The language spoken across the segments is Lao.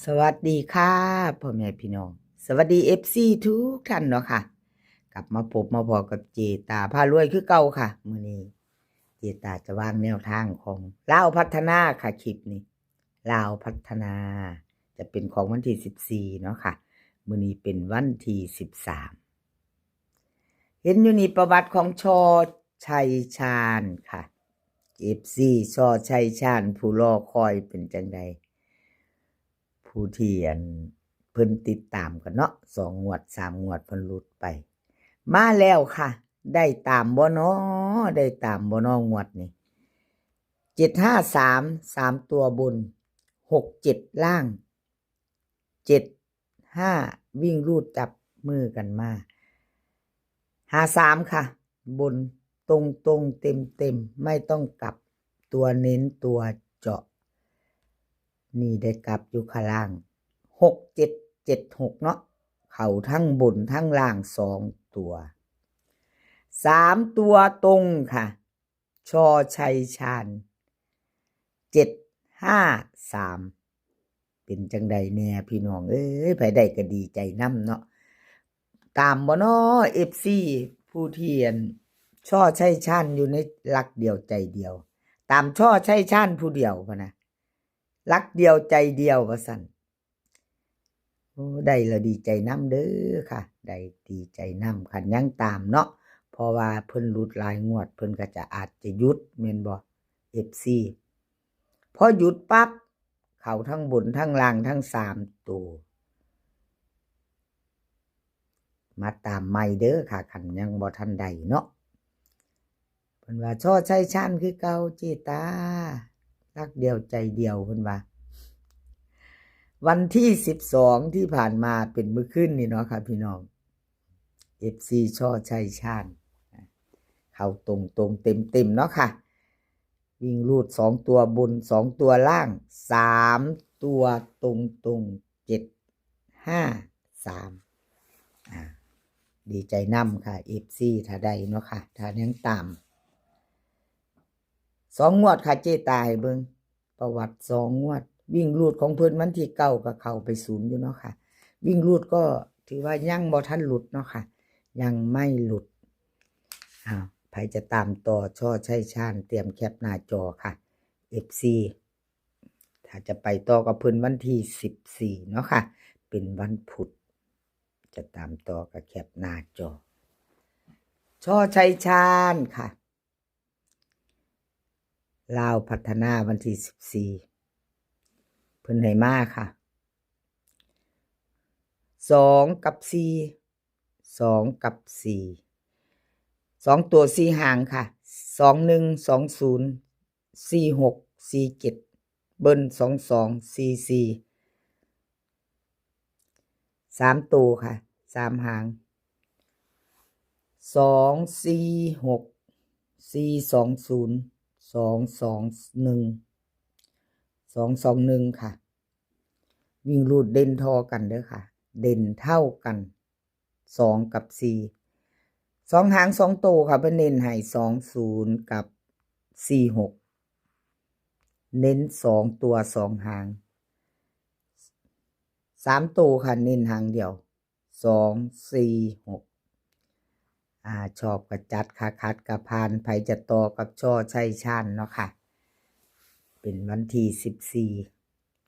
สวัสดีค่ะ พ่อแม่พี่น้อง สวัสดี เอฟซี ทุกท่านเนาะค่ะ กลับมาพบมาพ้อกับเจตาพารวยคือเก่าค่ะ มื้อนี้เจตาจะวางแนวทางของลาวพัฒนาค่ะ คลิปนี้ ลาวพัฒนา จะเป็นของวันที่สิบสี่เนาะค่ะ มื้อนี้เป็นวันที่สิบสาม เห็นอยู่นี่ประวัติของ ช. ชัยชาญ ค่ะ เอฟซี ช. ชัยชาญ ผู้รอคอยเป็นจั่งใด ผู้ที่ อัน เพิ่นติดตามกันเนาะ สองงวด สามงวด เพิ่นหลุดไป มาแล้วค่ะ ได้ตามบ่น้อ ได้ตามบ่น้องวดนี้ เจ็ดห้าสาม สามตัวบน หกเจ็ดล่าง เจ็ดห้า วิ่งรูดจับมือกันมา ห้าสาม ค่ะ บนตรงๆ เต็มๆ ไม่ต้องกลับ ตัวเน้นตัวเจาะ นี่ได้กลับอยู่ข้างล่าง หกเจ็ดเจ็ดหก เนาะ เข้าทั้งบนทั้งล่างสองตัว สามตัวตรงค่ะ ช. ชัยชาญ เจ็ดห้าสาม เป็นจั่งใดแน่พี่น้องเอ้ย ไผได้ก็ดีใจนำเนาะ ตามบ่น้อ เอฟซี ผู้ที่ อัน ช. ชัยชาญ อยู่ในหลักเดียวใจเดียว ตาม ช. ชัยชาญ ผู้เดียวพะนะ หลักเดียวใจเดียวว่าซั่น โอ้ ได้แล้วดีใจนำเด้อค่ะ ได้ดีใจนำ คันยังตามเนาะ เพราะว่าเพิ่นหลุดหลายงวด เพิ่นก็จะอาจจะหยุดแม่นบ่ เอฟซี พอหยุดปั๊บ เข้าทั้งบนทั้งล่างทั้งสามตัว มาตามใหม่เด้อค่ะ คันยังบ่ทันได้เนาะ เพิ่นว่า ช. ชัยชาญ คือเก่า เจตา หลักเดียวใจเดียว เพิ่นว่า วันที่สิบสองที่ผ่านมาเป็นมื้อคืนนี่เนาะค่ะพี่น้อง เอฟซี ช. ชัยชาญ เข้าตรงๆ เต็มๆ เนาะค่ะ วิ่งรูดสองตัวบน สองตัวล่าง สามตัวตรงๆ เจ็ดห้าสาม อ่า ดีใจนำค่ะ เอฟซี ถ้าได้เนาะค่ะ ถ้ายังตาม สองงวดค่ะ เจตาให้เบิ่ง ประวัติสองงวด วิ่งรูดของเพิ่นวันที่เก้าก็เข้าไปศูนย์อยู่เนาะค่ะ วิ่งรูดก็ถือว่ายังบ่ทันหลุดเนาะค่ะ ยังไม่หลุด อ้าว ไผจะตามต่อ ช. ชัยชาญ เตรียมแคปหน้าจอค่ะ เอฟซี ถ้าจะไปต่อกับเพิ่นวันที่สิบสี่เนาะค่ะ เป็นวันพุธ จะตามต่อก็แคปหน้าจอ ช. ชัยชาญ ค่ะ ลาวพัฒนาวันที่สิบสี่ เพิ่นให้มาค่ะ สองกับสี่ สองกับสี่ สองตัวสี่หางค่ะ สองหนึ่ง สองศูนย์ สี่หก สี่เจ็ด เบิ้ล สองสอง สี่สี่ สามตัวค่ะ สามหาง สองสี่หก สี่สองศูนย์ สองสองหนึ่ง สองสองหนึ่ง ค่ะ วิ่งรูดเด่นท่อกันเด้อค่ะ เด่นเท่ากัน สองกับสี่ สองหางสองตัวค่ะ เพิ่นเน้นให้สองศูนย์กับสี่หก เน้นสองตัวสองหาง สามตัวค่ะ เน้นหางเดียว สองสี่หก อ่า ชอบก็จัดค่ะ ขัดก็ผ่าน ไผจะต่อกับ ช. ชัยชาญ เนาะค่ะ เป็นวันที่สิบสี่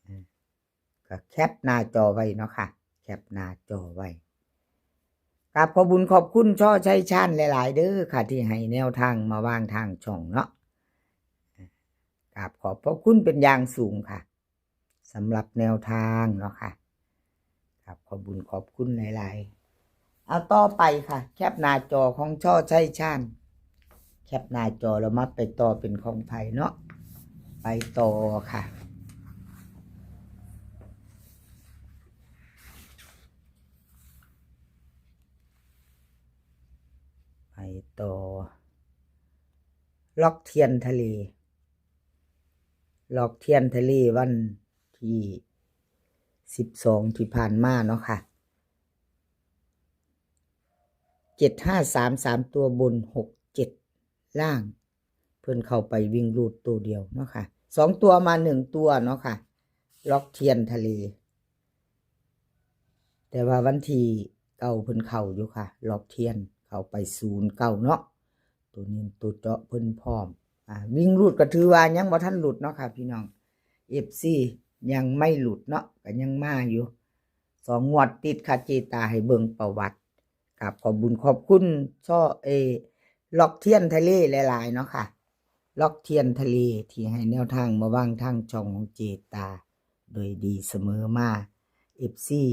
อ่า ก็แคปหน้าจอไว้เนาะค่ะ แคปหน้าจอไว้ กราบขอบบุญขอบคุณ ช. ชัยชาญ หลายๆ เด้อค่ะ ที่ให้แนวทางมาวางทางช่องเนาะ กราบขอบพระคุณเป็นอย่างสูงค่ะ สำหรับแนวทางเนาะค่ะ กราบขอบบุญขอบคุณหลายๆ เอาต่อไปค่ะ แคปหน้าจอของ ช. ชัยชาญ แคปหน้าจอแล้วมาไปต่อเป็นของไผเนาะ ไปต่อค่ะ ไปต่อ ล็อกเทียนทะเล ล็อกเทียนทะเลวันที่สิบสองที่ผ่านมาเนาะค่ะ เจ็ดห้าสาม สามตัวบน หกเจ็ดล่าง เพิ่นเข้าไปวิ่งรูดตัวเดียวเนาะค่ะ สองตัวมาหนึ่งตัวเนาะค่ะ ล็อกเทียนทะเล ຕ່ວ່າວັນທີເກົ້າເພິ່ນເຂົ້າຢູ່ຄ່ະ ລັອກທຽນເຂົ້າໄປສູນເກົ້າເນາະ ໂຕເນັ້ນໂຕເຈາະເພິ່ນພ້ອມ. ອ່າ ວິ່ງຮູດກໍຖືວ່າຍັງບໍ່ທັນຫຼຸດເນາະຄ່ະພີ່ນ້ອງ ເອັຟຊີ ຍັງໄມ່ຫຼຸດເນາະ ກໍຍັງມາຢູ່ ສອງງວດຕິດຄ່ະ ເຈຕາໃຫ້ເບິ່ງປະຫວັດ. ກາບຂອບບຸນຂອບຄຸນ ຊໍ ເອ ລັອກທຽນທະເລຫຼາຍໆເນາະຄ່ະ ລັອກທຽນທະເລທີ່ໃຫ້ແນວທາງມາວາງທາງຊ່ອງຂອງເຈຕາໂດຍດີສະເໝີມາ ເອັຟຊີ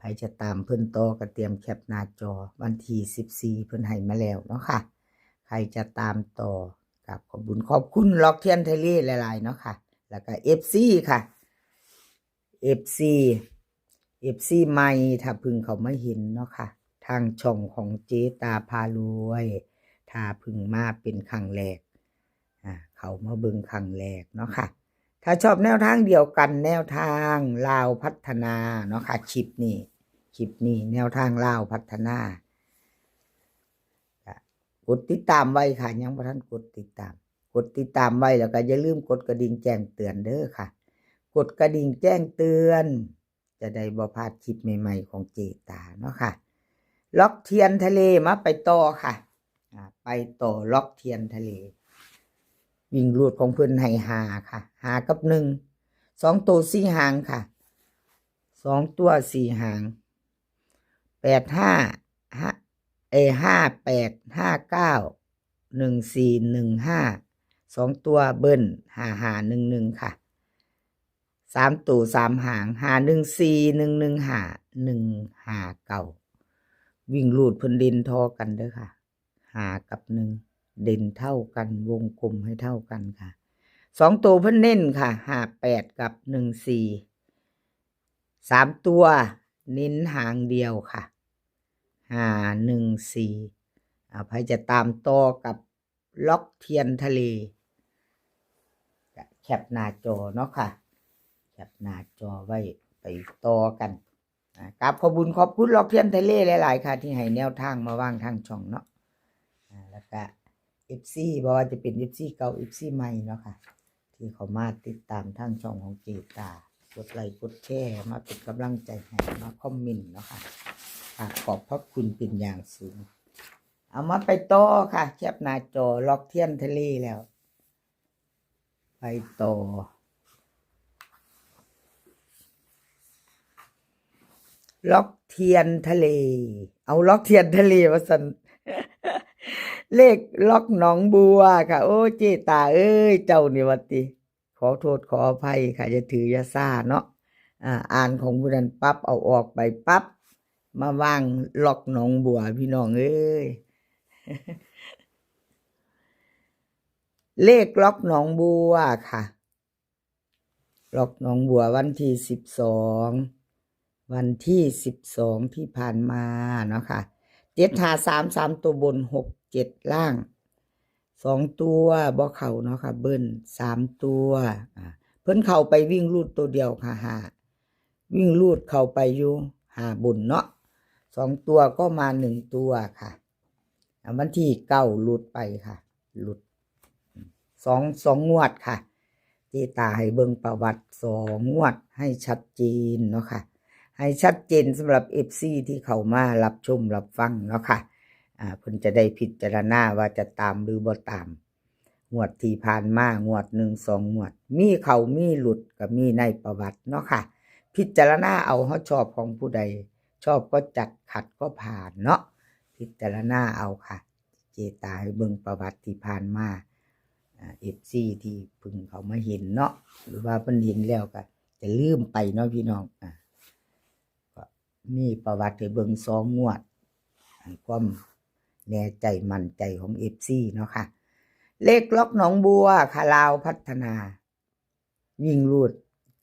ໃຜຈະຕາມເພິ່ນຕໍ່ກໍຕຽມແຄປໜ້າຈໍ ວັນທີສິບສີ່ເພິ່ນໃຫ້ມາແລ້ວເນາະຄ່ະ ໃຜຈະຕາມຕໍ່ ກາບຂອບບຸນຂອບຄຸນລັອກທຽນທະເລຫຼາຍໆເນາະຄ່ະ ແລ້ວກໍເອັຟຊີຄ່ະ ເອັຟຊີ ເອັຟຊີໃໝ່ ຖ້າເພິ່ງເຂົ້າມາເຫັນເນາະຄ່ະ ທາງຊ່ອງຂອງເຈຕາພາລວຍ ຖ້າເພິ່ງມາເປັນຄັ້ງແລກ ອ່າ ເຂົ້າມາເບິ່ງຄັ້ງແລກເນາະຄ່ະ ຖ້າຊອບແນວທາງດຽວກັນ ແນວທາງລາວພັດທະນາເນາະຄ່ະ ຄລິບນີ້ ຄລິບນີ້ແນວທາງລາວພັດທະນາ ກໍກົດຕິດຕາມໄວ້ຄ່ະ ຍັງບໍ່ທັນກົດຕິດຕາມ ກົດຕິດຕາມໄວ້ ແລ້ວກໍຢ່າລືມກົດກະດິ່ງແຈ້ງເຕືອນເດີຄ່ະ ກົດກະດິ່ງແຈ້ງເຕືອນ ຈະໄດ້ບໍ່ພາດຄລິບໃໝ່ໆຂອງເຈຕາເນາະຄ່ະ. ລັອກທຽນທະເລ ມາໄປຕໍ່ຄ່ະ ອ່າ ໄປຕໍ່ລັອກທຽນທະເລ ວິ່ງຮູດຂອງເພິ່ນໃຫ້ຫ້າຄ່ະ ຫ້າກັບໜຶ່ງ ສອງໂຕສີ່ຫາງຄ່ະ ສອງຕົວສີ່ຫາງ ແປດຫ້າ ຫ້າ ເອີ ຫ້າແປດ ຫ້າເກົ້າ ໜຶ່ງສີ່ ໜຶ່ງຫ້າ ສອງຕົວເບິ້ນ ຫ້າຫ້າໜຶ່ງໜຶ່ງຄ່ະ ສາມໂຕສາມຫາງ ຫ້າໜຶ່ງສີ່ ໜຶ່ງໜຶ່ງຫ້າ ໜຶ່ງຫ້າເກົ້າ ວິ່ງຮູດເພິ່ນເດັ່ນທໍ່ກັນເດີຄ່ະ ຫ້າກັບໜຶ່ງ ເດັ່ນເທົ່າກັນ ວົງກົມໃຫ້ເທົ່າກັນຄ່ະ ສອງໂຕເພິ່ນເນັ້ນຄ່ະ ຫ້າແປດກັບໜຶ່ງສີ່ ສາມຕົວເນັ້ນຫາງດຽວຄ່ະ ຫ້າໜຶ່ງສີ່ ເອົາ ໃຜຈະຕາມຕໍ່ກັບລັອກທຽນທະເລ ກະແຄປໜ້າຈໍເນາະຄ່ະ ແຄປໜ້າຈໍໄວ້ໄປຕໍ່ກັນ ອ່າ ກາບຂອບບຸນຂອບຄຸນລັອກທຽນທະເລຫຼາຍໆຄ່ະ ທີ່ໃຫ້ແນວທາງມາວາງທາງຊ່ອງເນາະ ອ່າ ແລ້ວກະ ເອັຟຊີ ບໍ່ວ່າຈະເປັນ ເອັຟຊີ ເກົ່າ ເອັຟຊີ ໃໝ່ເນາະຄ່ະ ທີ່ເຂົ້າມາຕິດຕາມທາງຊ່ອງຂອງເຈຕາ ກົດໄລກົດແຊ ມາເປັນກຳລັງໃຈໃຫ້ ມາຄອມເມັນເນາະຄ່ະ ກາບຂອບພະຄຸນເປັນຢ່າງສູງ. ເອົາ ມາໄປຕໍ່ຄ່ະ ແຄບໜ້າຈໍລັອກທຽນທະເລແລ້ວ ໄປຕໍ່ ລັອກທຽນທະເລ ເອົາ ລັອກທຽນທະເລວ່າຊັ້ນ ເລກລັອກໜອງບົວຄ່ະ ໂອ້ ເຈຕາເອີຍ ເຈົ້ານີ້ວ່າຕິ ຂໍໂທດຂໍອະໄພຄ່ະ ຢ່າຖືຢ່າສາເນາະ ອ່າ ອ່ານຂອງຜູ້ນັ້ນປັບ ເອົາອອກໄປປັບ ມາວາງລັອກໜອງບົວ ພີ່ນ້ອງເອີຍ ເລກລັອກໜອງບົວຄ່ະ ລັອກໜອງບົວ ວັນທີສິບສອງ ວັນທີສິບສອງທີ່ຜ່ານມາເນາະຄ່ະ ເຈັດຫ້າສາມ ສາມໂຕບົນ ຫົກເຈັດລ່າງ ສອງຕົວບໍ່ເຂົ້າເນາະຄ່ະ ເບິ້ນສາມຕົວ ອ່າ ເພິ່ນເຂົ້າໄປວິ່ງຮູດໂຕດຽວຄ່ະ ຫ້າ ວິ່ງຮູດເຂົ້າໄປຢູ່ ຫ້າບົນເນາະ ສອງຕົວກໍມາໜຶ່ງຕົວຄ່ະ ອ່າ ວັນທີເກົ້າຫຼຸດໄປຄ່ະ ຫຼຸດສອງ ສອງງວດຄ່ະ ເຈຕາໃຫ້ເບິ່ງປະຫວັດສອງງວດໃຫ້ຊັດເຈນເນາະຄ່ະ ໃຫ້ຊັດເຈນສຳລັບເອັຟຊີທີ່ເຂົ້າມາຮັບຊົມຮັບຟັງເນາະຄ່ະ ອ່າ ເພິ່ນຈະໄດ້ພິຈາລະນາວ່າຈະຕາມຫຼືບໍ່ຕາມ ງວດທີ່ຜ່ານມາ ງວດໜຶ່ງສອງງວດ ມີເຂົ້າມີຫຼຸດ ກໍມີໃນປະຫວັດເນາະຄ່ະ ພິຈາລະນາເອົາ ເຮົາຊອບຂອງຜູ້ໃດ ຊອບກໍຈັດ ຂັດກໍຜ່ານເນາະ ພິຈາລະນາເອົາຄ່ະ ເຈຕາໃຫ້ເບິ່ງປະຫວັດທີ່ຜ່ານມາ ອ່າ ເອັຟຊີທີ່ເພິ່ງເຂົ້າມາເຫັນເນາະ ຫຼືວ່າເພິ່ນເຫັນແລ້ວກໍຈະລືມໄປເນາະພີ່ນ້ອງ ອ່າ ກໍມີປະຫວັດໃຫ້ເບິ່ງສອງງວດ ໃຫ້ຄວາມແນ່ໃຈໝັ້ນໃຈຂອງເອັຟຊີເນາະຄ່ະ ເລກລັອກໜອງບົວຄ່ະ ລາວພັດທະນາ ວິ່ງຮູດ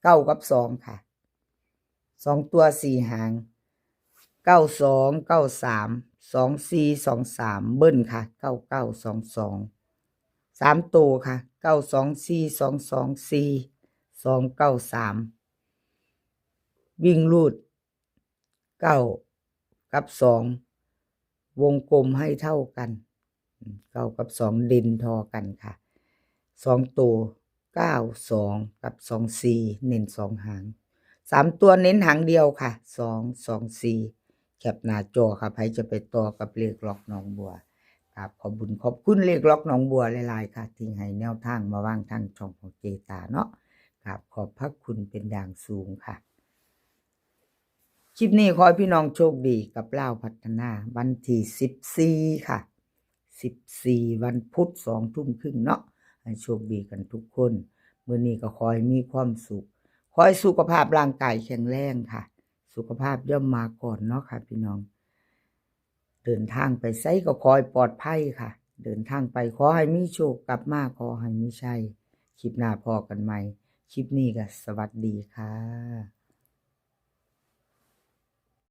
ເກົ້າກັບສອງຄ່ະ ສອງຕົວສີ່ຫາງ ເກົ້າສອງ ເກົ້າສາມ ສອງສີ່ ສອງສາມ ເບິ້ນຄ່ະ ເກົ້າເກົ້າ ສອງສອງ ສາມໂຕຄ່ະ ເກົ້າສອງສີ່ ສອງສອງສີ່ ສອງເກົ້າສາມ ວິ່ງຮູດເກົ້າກັບສອງ ວົງກົມໃຫ້ເທົ່າກັນ ເກົ້າກັບສອງເດັ່ນທໍ່ກັນຄ່ະ ສອງໂຕ ເກົ້າສອງກັບສອງສີ່ ເນັ້ນສອງຫາງ ສາມຕົວເນັ້ນຫາງດຽວຄ່ະ ສອງສອງສີ່ ແຄປໜ້າຈໍຄ່ະ ໃຜຈະໄປຕໍ່ກັບເລກລັອກໜອງບົວ. ກາບຂອບບຸນຂອບຄຸນເລກລັອກໜອງບົວຫຼາຍໆຄ່ະ ທີ່ໃຫ້ແນວທາງມາວາງທາງຊ່ອງຂອງເຈຕາເນາະ ກາບຂອບພະຄຸນເປັນຢ່າງສູງຄ່ະ. ຄລິບນີ້ຂໍໃຫ້ພີ່ນ້ອງໂຊກດີກັບລາວພັດທະນາ ວັນທີສິບສີ່ຄ່ະ ສິບສີ່ ວັນພຸດ ສອງທຸ່ມຄຶ່ງເນາະ ໃຫ້ໂຊກດີກັນທຸກຄົນ. ມື້ນີ້ກໍຂໍໃຫ້ມີຄວາມສຸກ ຂໍໃຫ້ສຸຂະພາບຮ່າງກາຍແຂງແຮງຄ່ະ ສຸຂະພາບຍ່ອມມາກ່ອນເນາະຄ່ະພີ່ນ້ອງ. ເດີນທາງໄປໃສກໍຂໍໃຫ້ປອດໄພຄ່ະ ເດີນທາງໄປຂໍໃຫ້ມີໂຊກ ກັບມາຂໍໃຫ້ມີໄຊ. ຄລິບໜ້າພໍ້ກັນໃໝ່ ຄລິບນີ້ກໍສະຫວັດດີຄ່ະ.